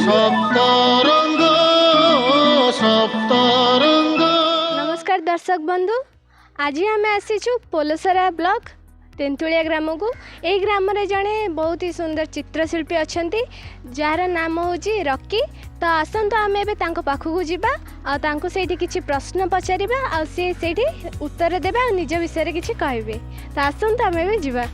ସପ୍ତରଙ୍ଗ, ସପ୍ତରଙ୍ଗ। ନମସ୍କାର ଦର୍ଶକ ବନ୍ଧୁ, ଆଜି ଆମେ ଆସିଛୁ ପୋଲସରା ବ୍ଲକ ତେନ୍ତୁଳିଆ ଗ୍ରାମକୁ। ଏହି ଗ୍ରାମରେ ଜଣେ ବହୁତ ହି ସୁନ୍ଦର ଚିତ୍ରଶିଳ୍ପୀ ଅଛନ୍ତି, ଯାହାର ନାମ ହେଉଛି ରକି। ତ ଆସନ୍ତୁ, ଆମେ ଏବେ ତାଙ୍କ ପାଖକୁ ଯିବା ଆଉ ତାଙ୍କୁ ସେଇଠି କିଛି ପ୍ରଶ୍ନ ପଚାରିବା ଆଉ ସିଏ ସେଇଠି ଉତ୍ତର ଦେବେ ଆଉ ନିଜ ବିଷୟରେ କିଛି କହିବେ। ତ ଆସନ୍ତୁ, ଆମେ ଏବେ ଯିବା।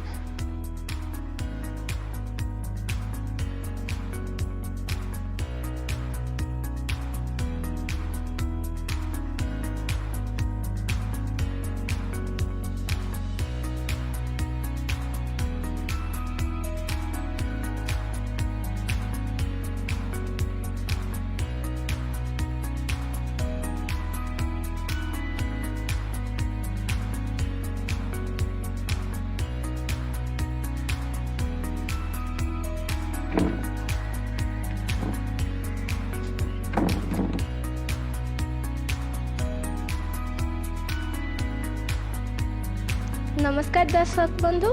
ନମସ୍କାର ଦର୍ଶକ ବନ୍ଧୁ,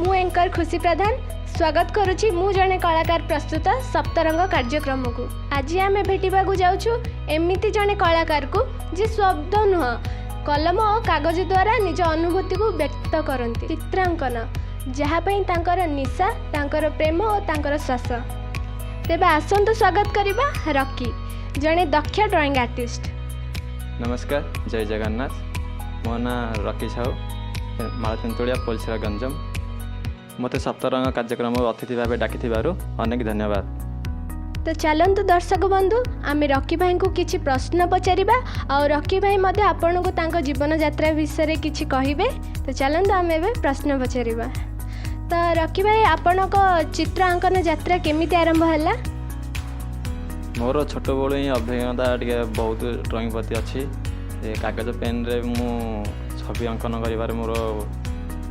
ମୁଁ ଏଙ୍କର ଖୁସି ପ୍ରଧାନ ସ୍ୱାଗତ କରୁଛି ମୁଁ ଜଣେ କଳାକାର ପ୍ରସ୍ତୁତ ସପ୍ତରଙ୍ଗ କାର୍ଯ୍ୟକ୍ରମକୁ। ଆଜି ଆମେ ଭେଟିବାକୁ ଯାଉଛୁ ଏମିତି ଜଣେ କଳାକାରକୁ, ଯିଏ ଶବ୍ଦ ନୁହଁ, କଲମ ଓ କାଗଜ ଦ୍ୱାରା ନିଜ ଅନୁଭୂତିକୁ ବ୍ୟକ୍ତ କରନ୍ତି। ଚିତ୍ରାଙ୍କନ ଯାହା ପାଇଁ ତାଙ୍କର ନିଶା, ତାଙ୍କର ପ୍ରେମ ଓ ତାଙ୍କର ଶ୍ୱାସ। ତେବେ ଆସନ୍ତୁ ସ୍ୱାଗତ କରିବା ରକି, ଜଣେ ଦକ୍ଷ ଡ୍ରଇଂ ଆର୍ଟିଷ୍ଟ। ନମସ୍କାର, ଜୟ ଜଗନ୍ନାଥ। ମୋ ନାଁ ରକି ସାହୁ, ମାଳତେନ୍ତୁଳିଆ, ପୋଲସରା, ଗଞ୍ଜାମ। ମୋତେ ସପ୍ତରଙ୍ଗ କାର୍ଯ୍ୟକ୍ରମ ଅତିଥି ଭାବେ ଡାକିଥିବାରୁ ଅନେକ ଧନ୍ୟବାଦ। ତ ଚାଲନ୍ତୁ ଦର୍ଶକ ବନ୍ଧୁ, ଆମେ ରକି ଭାଇଙ୍କୁ କିଛି ପ୍ରଶ୍ନ ପଚାରିବା ଆଉ ରକି ଭାଇ ମଧ୍ୟ ଆପଣଙ୍କୁ ତାଙ୍କ ଜୀବନ ଯାତ୍ରା ବିଷୟରେ କିଛି କହିବେ। ତ ଚାଲନ୍ତୁ, ଆମେ ଏବେ ପ୍ରଶ୍ନ ପଚାରିବା। ତ ରକି ଭାଇ, ଆପଣଙ୍କ ଚିତ୍ର ଅଙ୍କନ ଯାତ୍ରା କେମିତି ଆରମ୍ଭ ହେଲା? ମୋର ଛୋଟବେଳୁ ହିଁ ଅଭିଜ୍ଞତା ଟିକେ ବହୁତ ଡ୍ରଇଂ ପ୍ରତି ଅଛି। ଏ କାଗଜ ପେନ୍ରେ ମୁଁ ଛବି ଅଙ୍କନ କରିବାରେ, ମୋର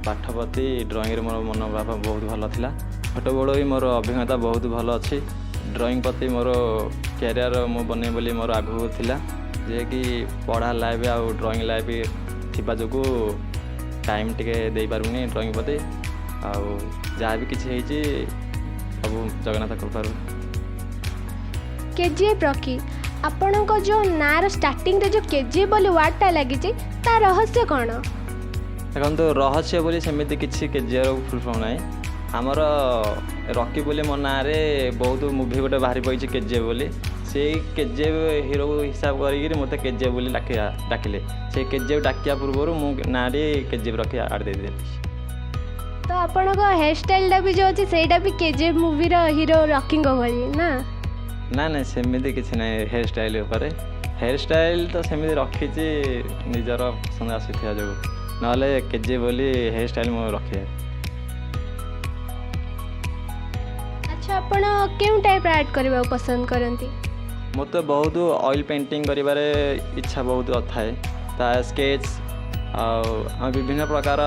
ପାଠ ପ୍ରତି ଡ୍ରଇଂରେ ମୋର ମନୋଭାବ ବହୁତ ଭଲ ଥିଲା। ଛୋଟବେଳୁ ହିଁ ମୋର ଅଭିଜ୍ଞତା ବହୁତ ଭଲ ଅଛି। ଡ୍ରଇଂ ପ୍ରତି ମୋର କ୍ୟାରିୟର ମୁଁ ବନେଇବି ବୋଲି ମୋର ଆଗକୁ ଥିଲା, ଯିଏକି ପଢ଼ା ଲାଇଫ୍ ଆଉ ଡ୍ରଇଂ ଲାଇଫ୍ ଥିବା ଯୋଗୁଁ ଟାଇମ୍ ଟିକେ ଦେଇପାରୁନି ଡ୍ରଇଂ ପ୍ରତି। ଆଉ ଯାହା ବି କିଛି ହେଇଛି, ସବୁ ଜଗନ୍ନାଥ କୃପାରୁ। କେଜିଏଫ୍ ରକି, ଆପଣଙ୍କ ଯେଉଁ ନାଁର ଷ୍ଟାର୍ଟିଂରେ ଯେଉଁ କେଜିଏଫ୍ ବୋଲି ୱାର୍ଡ଼ଟା ଲାଗିଛି, ତା ରହସ୍ୟ କ'ଣ? ଦେଖନ୍ତୁ, ରହସ୍ୟ ବୋଲି ସେମିତି କିଛି କେଜିଏଫ୍ର ଫୁଲ୍ ଫର୍ମ ନାହିଁ। ଆମର ରକି ବୋଲି ମୋ ନାଁରେ ବହୁତ ମୁଭି ଗୋଟେ ବାହାରି ପଡ଼ିଛି କେଜିଏଫ୍ ବୋଲି। ସେଇ କେଜିଏଫ୍ ହିରୋକୁ ହିସାବ କରିକିରି ମୋତେ କେଜିଏଫ୍ ବୋଲି ଡାକିଲେ। ସେଇ କେଜିଏଫ୍ ଡାକିବା ପୂର୍ବରୁ ମୁଁ ନାଁଟି କେଜିଏଫ୍ ରଖି ଆଡ଼ ଦେଇଦେଲି। ତ ଆପଣଙ୍କ ହେୟାର ଷ୍ଟାଇଲଟା ବି ଯେଉଁ ଅଛି, ସେଇଟା ବି କେଜିଏଫ୍ ମୁଭିର ହିରୋ ରକିଙ୍କ ଭଳି ନା? ନା ନା, ସେମିତି କିଛି ନାହିଁ ହେୟାର ଷ୍ଟାଇଲ୍ ଉପରେ। ହେୟାର ଷ୍ଟାଇଲ୍ ତ ସେମିତି ରଖିଛି ନିଜର ପସନ୍ଦ ଆସିଥିବା ଯୋଗୁଁ, ନହେଲେ କେଜିଏଫ୍ ବୋଲି ହେୟାର ଷ୍ଟାଇଲ୍ ମୁଁ ରଖେ। ଆଚ୍ଛା, ଆପଣ କେଉଁ ଟାଇପ୍ର ଆର୍ଟ କରିବାକୁ ପସନ୍ଦ କରନ୍ତି? ମୋତେ ବହୁତ ଅଏଲ୍ ପେଣ୍ଟିଂ କରିବାରେ ଇଚ୍ଛା ବହୁତ ଥାଏ। ତା ସ୍କେଚ୍ ଆଉ ଆମେ ବିଭିନ୍ନ ପ୍ରକାର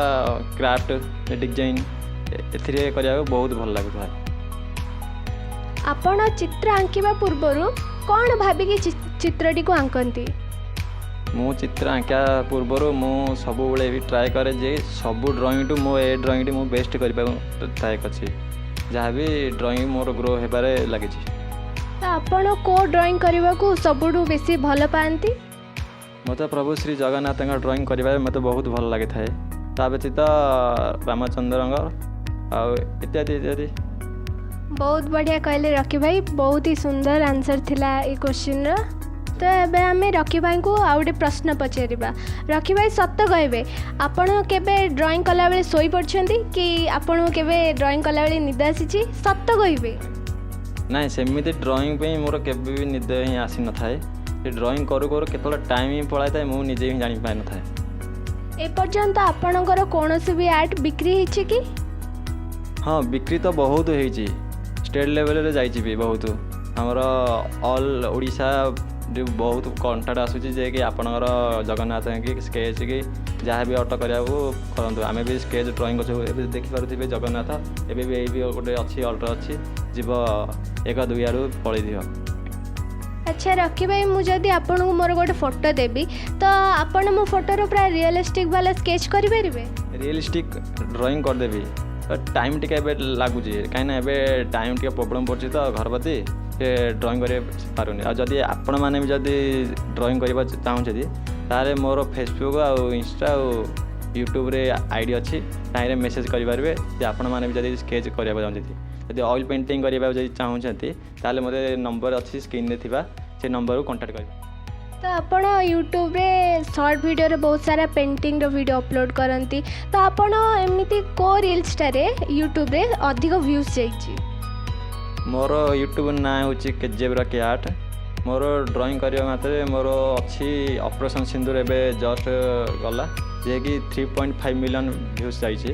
କ୍ରାଫ୍ଟ ଡିଜାଇନ୍ ଏଥିରେ କରିବାକୁ ବହୁତ ଭଲ ଲାଗୁଥାଏ। ଆପଣ ଚିତ୍ର ଆଙ୍କିବା ପୂର୍ବରୁ କ'ଣ ଭାବିକି ଚିତ୍ରଟିକୁ ଆଙ୍କନ୍ତି? ମୁଁ ଚିତ୍ର ଆଙ୍କିବା ପୂର୍ବରୁ ମୁଁ ସବୁବେଳେ ବି ଟ୍ରାଏ କରେ ଯେ ସବୁ ଡ୍ରଇଂଠୁ ମୋ ଏ ଡ୍ରଇଂଟି ମୁଁ ବେଷ୍ଟ କରିବାକୁ ଟ୍ରାଏ କରିଛି। ଯାହା ବି ଡ୍ରଇଂ ମୋର ଗ୍ରୋ ହେବାରେ ଲାଗିଛି। ତ ଆପଣ କେଉଁ ଡ୍ରଇଂ କରିବାକୁ ସବୁଠୁ ବେଶୀ ଭଲ ପାଆନ୍ତି? ମୋତେ ପ୍ରଭୁ ଶ୍ରୀ ଜଗନ୍ନାଥଙ୍କ ଡ୍ରଇଂ କରିବାରେ ମୋତେ ବହୁତ ଭଲ ଲାଗିଥାଏ। ତା ବ୍ୟତୀତ ରାମଚନ୍ଦ୍ରଙ୍କ ଆଉ ଇତ୍ୟାଦି ଇତ୍ୟାଦି। ବହୁତ ବଢ଼ିଆ କହିଲେ ରକି ଭାଇ, ବହୁତ ହି ସୁନ୍ଦର ଆନ୍ସର୍ ଥିଲା ଏଇ କୋଶ୍ଚିନ୍ର। ତ ଏବେ ଆମେ ରକି ଭାଇଙ୍କୁ ଆଉ ଗୋଟେ ପ୍ରଶ୍ନ ପଚାରିବା। ରକି ଭାଇ, ସତ କହିବେ, ଆପଣ କେବେ ଡ୍ରଇଂ କଲାବେଳେ ଶୋଇପଡ଼ିଛନ୍ତି କି? ଆପଣଙ୍କୁ କେବେ ଡ୍ରଇଂ କଲାବେଳେ ନିଦ ଆସିଛି? ସତ କହିବେ। ନାଇଁ, ସେମିତି ଡ୍ରଇଂ ପାଇଁ ମୋର କେବେ ବି ନିଦ ହିଁ ଆସିନଥାଏ। ସେ ଡ୍ରଇଂ କରୁ କରୁ କେତେବେଳେ ଟାଇମ୍ ହିଁ ପଳାଇଥାଏ, ମୁଁ ନିଜେ ହିଁ ଜାଣିପାରିନଥାଏ। ଏପର୍ଯ୍ୟନ୍ତ ଆପଣଙ୍କର କୌଣସି ବି ଆର୍ଟ ବିକ୍ରି ହେଇଛି କି? ହଁ, ବିକ୍ରି ତ ବହୁତ ହେଇଛି। ଷ୍ଟେଟ୍ ଲେଭେଲରେ ଯାଇଛି ବି ବହୁତ। ଆମର ଅଲ୍ ଓଡ଼ିଶା ଯେଉଁ ବହୁତ କଣ୍ଟାକ୍ଟ ଆସୁଛି ଯେ କି ଆପଣଙ୍କର ଜଗନ୍ନାଥ କି ସ୍କେଚ୍ କି ଯାହା ବି ଅର୍ଡ଼ର କରିବାକୁ କରନ୍ତୁ। ଆମେ ବି ସ୍କେଚ୍ ଡ୍ରଇଂ କରୁଛୁ। ଏବେ ଦେଖିପାରୁଥିବେ ଜଗନ୍ନାଥ, ଏବେ ବି ଏଇ ବି ଗୋଟେ ଅଛି, ଅର୍ଡ଼ର ଅଛି, ଯିବ 1-2 ଆଡ଼କୁ ପଳେଇଯିବ। ଆଚ୍ଛା ରକି ଭାଇ, ମୁଁ ଯଦି ଆପଣଙ୍କୁ ମୋର ଗୋଟେ ଫଟୋ ଦେବି, ତ ଆପଣ ମୋ ଫଟୋର ପୁରା ରିଅଲିଷ୍ଟିକ୍ ବାଲା ସ୍କେଚ୍ କରିପାରିବେ? ରିଅଲିଷ୍ଟିକ୍ ଡ୍ରଇଂ କରିଦେବି, ଟାଇମ୍ ଟିକେ ଏବେ ଲାଗୁଛି, କାହିଁକିନା ଏବେ ଟାଇମ୍ ଟିକେ ପ୍ରୋବ୍ଲେମ୍ ପଡ଼ୁଛି ତ ଘର ପ୍ରତି। ସେ ଡ୍ରଇଂ କରିବା ପାରୁନି। ଆଉ ଯଦି ଆପଣମାନେ ବି ଯଦି ଡ୍ରଇଂ କରିବା ଚାହୁଁଛନ୍ତି, ତାହେଲେ ମୋର ଫେସବୁକ୍ ଆଉ ଇନଷ୍ଟା ଆଉ ୟୁଟ୍ୟୁବରେ ଆଇଡ଼ି ଅଛି, ତାହିଁରେ ମେସେଜ୍ କରିପାରିବେ ଯେ ଆପଣମାନେ ବି ଯଦି ସ୍କେଚ୍ କରିବାକୁ ଚାହୁଁଛନ୍ତି, ଯଦି ଅଏଲ୍ ପେଣ୍ଟିଂ କରିବାକୁ ଯଦି ଚାହୁଁଛନ୍ତି, ତାହେଲେ ମୋତେ ନମ୍ବର ଅଛି ସ୍କ୍ରିନ୍ରେ ଥିବା, ସେ ନମ୍ବରକୁ କଣ୍ଟାକ୍ଟ କରିବେ। ତ ଆପଣ ୟୁଟ୍ୟୁବରେ ସର୍ଟ ଭିଡ଼ିଓରେ ବହୁତ ସାରା ପେଣ୍ଟିଂର ଭିଡ଼ିଓ ଅପଲୋଡ଼ କରନ୍ତି। ତ ଆପଣ ଏମିତି କେଉଁ ରିଲ୍ସଟାରେ ୟୁଟ୍ୟୁବରେ ଅଧିକ ଭ୍ୟୁଜ୍ ଯାଇଛି? ମୋର ୟୁଟ୍ୟୁବ୍ ନାଁ ହେଉଛି କେଜେଏଫ୍ ରକି ଆର୍ଟ। ମୋର ଡ୍ରଇଂ କରିବା ମାତ୍ରେ ମୋର ଅଛି ଅପରେସନ୍ ସିନ୍ଦୁର, ଏବେ ଜଷ୍ଟ ଗଲା, ଯିଏକି 3.5 ମିଲିୟନ୍ ଭ୍ୟୁଜ୍ ଯାଇଛି।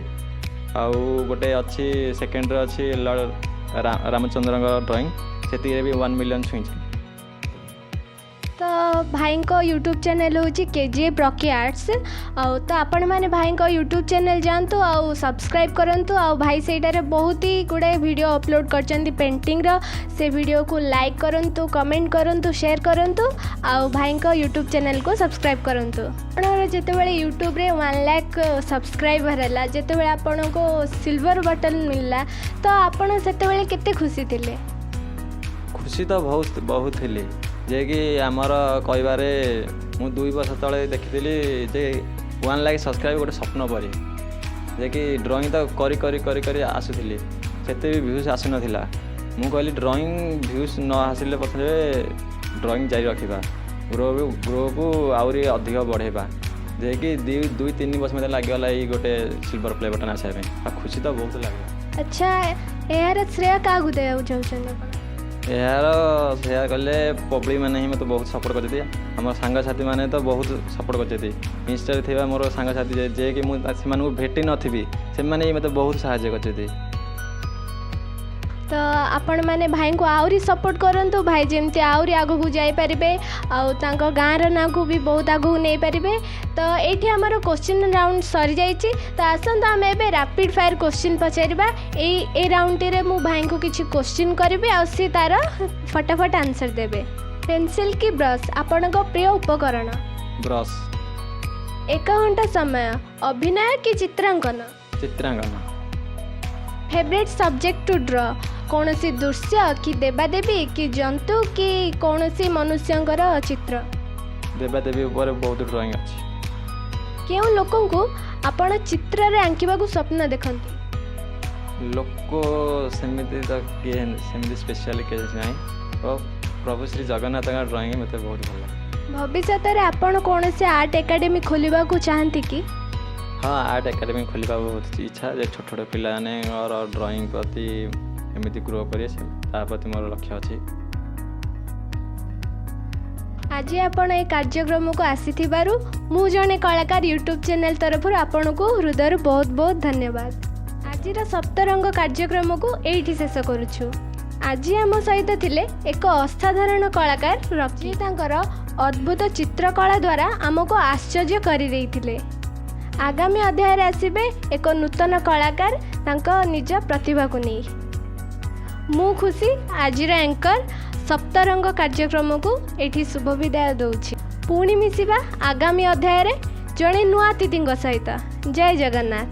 ଆଉ ଗୋଟେ ଅଛି, ସେକେଣ୍ଡରେ ଅଛି ଲର୍ଡ଼ ରାମଚନ୍ଦ୍ରଙ୍କ ଡ୍ରଇଂ, ସେତିକିରେ ବି 1 ମିଲିୟନ୍ ଛୁଇଁଛି। ତ ଭାଇଙ୍କ ୟୁଟ୍ୟୁବ୍ ଚ୍ୟାନେଲ୍ ହେଉଛି କେଜିଏଫ୍ ରକି ଆର୍ଟସ୍। ଆଉ ତ ଆପଣମାନେ ଭାଇଙ୍କ ୟୁଟ୍ୟୁବ୍ ଚ୍ୟାନେଲ୍ ଯାଆନ୍ତୁ ଆଉ ସବସ୍କ୍ରାଇବ୍ କରନ୍ତୁ। ଆଉ ଭାଇ ସେଇଟାରେ ବହୁତ ହି ଗୁଡ଼ାଏ ଭିଡ଼ିଓ ଅପଲୋଡ଼ କରିଛନ୍ତି ପେଣ୍ଟିଂର। ସେ ଭିଡ଼ିଓକୁ ଲାଇକ୍ କରନ୍ତୁ, କମେଣ୍ଟ କରନ୍ତୁ, ସେୟାର କରନ୍ତୁ ଆଉ ଭାଇଙ୍କ ୟୁଟ୍ୟୁବ୍ ଚ୍ୟାନେଲ୍କୁ ସବସ୍କ୍ରାଇବ୍ କରନ୍ତୁ। ଆପଣଙ୍କର ଯେତେବେଳେ ୟୁଟ୍ୟୁବ୍ରେ 1 ଲାଖ୍ ସବସ୍କ୍ରାଇବର୍ ହେଲା, ଯେତେବେଳେ ଆପଣଙ୍କୁ ସିଲଭର ବଟନ୍ ମିଳିଲା, ତ ଆପଣ ସେତେବେଳେ କେତେ ଖୁସି ଥିଲେ? ଖୁସି ତ ବହୁତ ବହୁତ ଥିଲି, ଯିଏକି ଆମର କହିବାରେ ମୁଁ 2 ବର୍ଷ ତଳେ ଦେଖିଥିଲି ଯେ 1 ଲାଖ୍ ସବସ୍କ୍ରାଇବ୍ ଗୋଟେ ସ୍ୱପ୍ନ ପରି। ଯିଏକି ଡ୍ରଇଂ ତ କରି କରି କରି କରି ଆସୁଥିଲି, ସେତେ ବି ଭ୍ୟୁଜ୍ ଆସୁନଥିଲା। ମୁଁ କହିଲି, ଡ୍ରଇଂ ଭ୍ୟୁଜ୍ ନ ଆସିଲେ ପଛରେ ଡ୍ରଇଂ ଜାରି ରଖିବା, ଗ୍ରୋକୁ ଆହୁରି ଅଧିକ ବଢ଼େଇବା। ଯିଏକି 2-3 ବର୍ଷ ମୋତେ ଲାଗିଗଲା ଏଇ ଗୋଟେ ସିଲଭର ପ୍ଲେ ବଟନ୍ ଆସିବା ପାଇଁ। ଆଉ ଖୁସି ତ ବହୁତ ଲାଗିଲା। ଆଚ୍ଛା, ଏହାର ଶ୍ରେୟ କାହାକୁ ଦେବାକୁ ଚାହୁଁଛନ୍ତି ଆପଣ? ଏହାର ସେୟା କଲେ ପବ୍ଲିକ୍ ମାନେ ହିଁ ମୋତେ ବହୁତ ସପୋର୍ଟ କରିଛନ୍ତି। ଆମ ସାଙ୍ଗସାଥି ମାନେ ତ ବହୁତ ସପୋର୍ଟ କରିଛନ୍ତି। ଇନଷ୍ଟାରେ ଥିବା ମୋର ସାଙ୍ଗସାଥି, ଯିଏକି ମୁଁ ସେମାନଙ୍କୁ ଭେଟି ନଥିବି, ସେମାନେ ବି ମୋତେ ବହୁତ ସାହାଯ୍ୟ କରିଛନ୍ତି। ତ ଆପଣମାନେ ଭାଇଙ୍କୁ ଆହୁରି ସପୋର୍ଟ କରନ୍ତୁ, ଭାଇ ଯେମିତି ଆହୁରି ଆଗକୁ ଯାଇପାରିବେ ଆଉ ତାଙ୍କ ଗାଁର ନାଁକୁ ବି ବହୁତ ଆଗକୁ ନେଇପାରିବେ। ତ ଏଇଠି ଆମର କୋଶ୍ଚିନ୍ ରାଉଣ୍ଡ ସରିଯାଇଛି। ତ ଆସନ୍ତୁ, ଆମେ ଏବେ ରାପିଡ଼ ଫାୟାର କୋଶ୍ଚିନ୍ ପଚାରିବା। ଏଇ ରାଉଣ୍ଡଟିରେ ମୁଁ ଭାଇଙ୍କୁ କିଛି କୋଶ୍ଚିନ୍ କରିବି ଆଉ ସେ ତା'ର ଫଟାଫଟ ଆନ୍ସର୍ ଦେବେ। ପେନସିଲ୍ କି ବ୍ରସ୍, ଆପଣଙ୍କ ପ୍ରିୟ ଉପକରଣ? ବ୍ରସ୍। ଏକ ଘଣ୍ଟା ସମୟ, ଅଭିନୟ କି ଚିତ୍ରାଙ୍କନ? ଚିତ୍ରାଙ୍କନ। ଫେଭରେଟ୍ ସବଜେକ୍ଟ ଟୁ ଡ୍ର, କୌଣସି ଦୃଶ୍ୟ କି ଦେବାଦେବୀ କି ଜନ୍ତୁ କି କୌଣସି ମନୁଷ୍ୟଙ୍କର ଚିତ୍ର? ଦେବାଦେବୀ ଉପରେ ବହୁତ ଡ୍ରଇଂ ଅଛି। କେଉଁ ଲୋକଙ୍କୁ ଆପଣ ଚିତ୍ରରେ ଆଙ୍କିବାକୁ ସ୍ୱପ୍ନ ଦେଖନ୍ତି? ଲୋକ ସେମିତି ତ କିଏ ସେମିତି ସ୍ପେଶିଆଲି କିଛି ନାହିଁ। ଓ ପ୍ରଭୁ ଶ୍ରୀ ଜଗନ୍ନାଥଙ୍କ ଡ୍ରଇଂ ମୋତେ ବହୁତ ଭଲ ଲାଗେ। ଭବିଷ୍ୟତରେ ଆପଣ କୌଣସି ଆର୍ଟ ଏକାଡେମୀ ଖୋଲିବାକୁ ଚାହାନ୍ତି କି? ହଁ, ଆର୍ଟ ଏକାଡେମୀ ଖୋଲିବାକୁ ବହୁତ ଇଚ୍ଛା ଯେ ଛୋଟ ଛୋଟ ପିଲାମାନଙ୍କର ଡ୍ରଇଂ ପ୍ରତି ଏମିତି ଗ୍ରୋ କରିବେ, ସେ ତା ପ୍ରତି ମୋର ଲକ୍ଷ୍ୟ ଅଛି। ଆଜି ଆପଣ ଏ କାର୍ଯ୍ୟକ୍ରମକୁ ଆସିଥିବାରୁ ମୁଁ ଜଣେ କଳାକାର ୟୁଟ୍ୟୁବ୍ ଚ୍ୟାନେଲ୍ ତରଫରୁ ଆପଣଙ୍କୁ ହୃଦୟରୁ ବହୁତ ବହୁତ ଧନ୍ୟବାଦ। ଆଜିର ସପ୍ତରଙ୍ଗ କାର୍ଯ୍ୟକ୍ରମକୁ ଏଇଠି ଶେଷ କରୁଛୁ। ଆଜି ଆମ ସହିତ ଥିଲେ ଏକ ଅସାଧାରଣ କଳାକାର ରକି, ତାଙ୍କର ଅଦ୍ଭୁତ ଚିତ୍ରକଳା ଦ୍ୱାରା ଆମକୁ ଆଶ୍ଚର୍ଯ୍ୟ କରିଦେଇଥିଲେ। ଆଗାମୀ ଅଧ୍ୟାୟରେ ଆସିବେ ଏକ ନୂତନ କଳାକାର ତାଙ୍କ ନିଜ ପ୍ରତିଭାକୁ ନେଇ। ମୁଁ ଖୁସି, ଆଜିର ଆଙ୍କର, ସପ୍ତରଙ୍ଗ କାର୍ଯ୍ୟକ୍ରମକୁ ଏଇଠି ଶୁଭ ବିଦାୟ ଦେଉଛି। ପୁଣି ମିଶିବା ଆଗାମୀ ଅଧ୍ୟାୟରେ ଜଣେ ନୂଆ ଅତିଥିଙ୍କ ସହିତ। ଜୟ ଜଗନ୍ନାଥ।